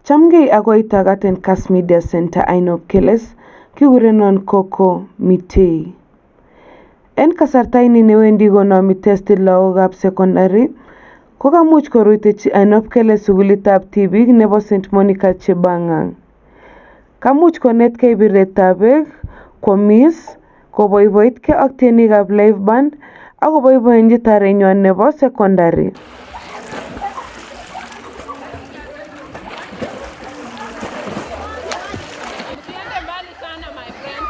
Chamgei ako itagat en Kass Media Center Ainabkoi, kikurenon Coco Mitei. En kasarta ini newendi konomi testi lagokab secondary, kokamuch korutechi Ainabkoi sukulitab tibik nebo St. Monica Chebang'ang. Kamuch konetkei biretab beek, kwomis, koboiboitkei ak tienikab live band, ak koboiboenchi tarenywan nebo secondary. Usiende mbali sana my friend.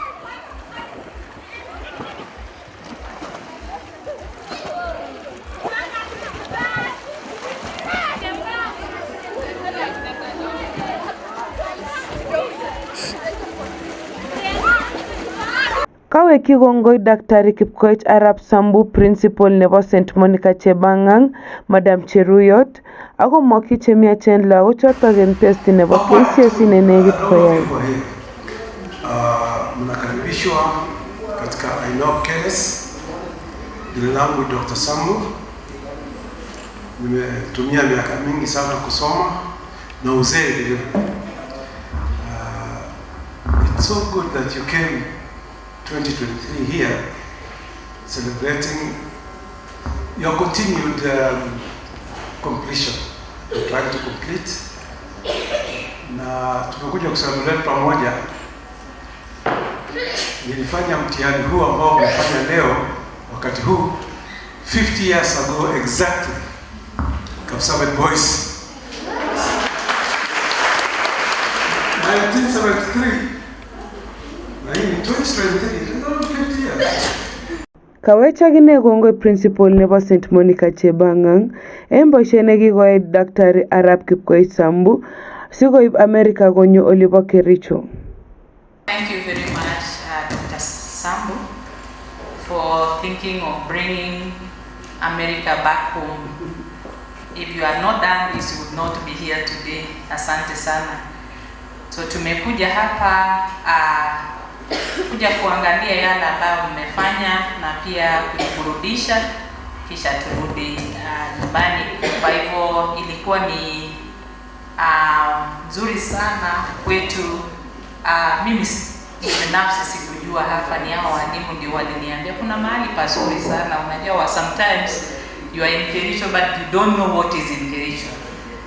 Kawekyi kongoi Daktari Kipkoech Arap Sambu Principal nebo St. Monica Chebang'ang, Madam Cheruyot, akomokyi chemiachen lagochotok eng testi nebo KCSE nenekit koyai. Mnakaribishwa katika Ainabkoi. Jina langu Dr. Sambu. Nimetumia miaka mingi sana kusoma na uzee vile vile. It's so good that you came 2023 here celebrating your continued completion. You're trying to complete. Na tumekuja kucelebrate pamoja. Nilifanya mtihani huu ambao umefanya leo wakati huu 50 years ago exactly. Kapsabet Boys. 1973. Na hii ni 2023, it's not 50 years. Kawech akine kongoi Principal nebo St. Monica Chebang'ang eng boisiet nekikoyai Daktari Arap Kipkoech Sambu sikoib America konyo olibo Kericho. Thank you very much, Dr. Sambu, for thinking of bringing America back home. If you had not done this, you would not be here today. Asante sana. So tumekuja hapa kuja kuangalia yale ambayo mmefanya na pia kujiburudisha, kisha turudi nyumbani. Kwa hivyo ilikuwa ni nzuri sana kwetu. Mimi binafsi sikujua hapa, ni hao walimu ndio waliniambia kuna mahali pazuri sana. Unajua, sometimes you are in Kericho but you don't know what is in Kericho.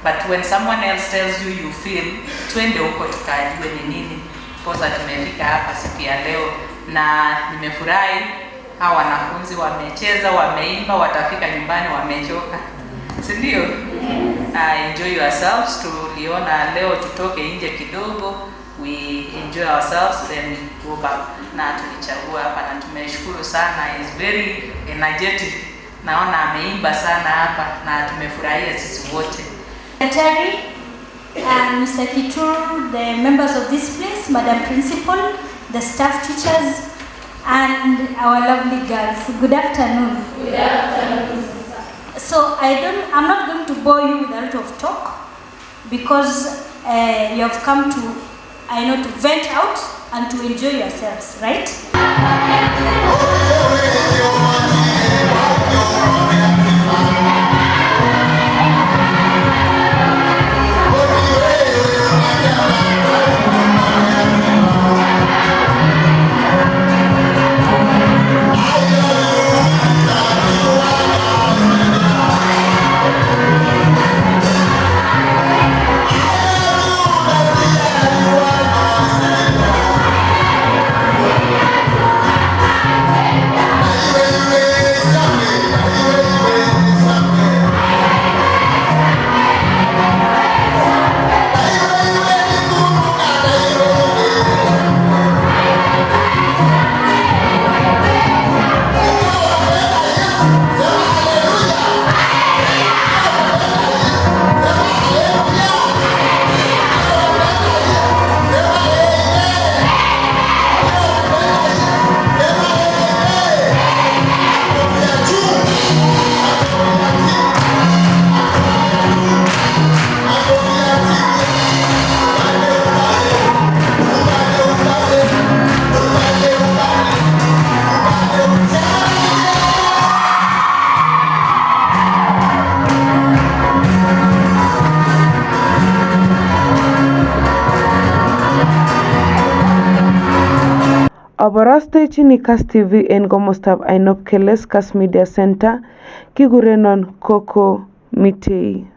But when someone else tells you, you feel twende huko tukajue ni nini. Posa tumefika hapa siku ya leo na nimefurahi. Hawa wanafunzi wamecheza, wameimba, watafika nyumbani wamechoka, si ndio? Enjoy yourselves. Tuliona leo tutoke nje kidogo, we enjoy ourselves then we go back, na tulichagua hapa na tumeshukuru sana. Is very energetic, naona ameimba sana hapa na tumefurahia sisi wote. Secretary, Mr. Kitur, the members of this place, Madam Principal, the staff teachers, and our lovely girls. Good afternoon. Good afternoon. So I'm not going to bore you with a lot of talk because you have come to, I know, to vent out and to enjoy yourselves, right? Aborostechini Kass TV en komostab Ainabkoi, Kass Media Center. Kikurenon Coco Mitei.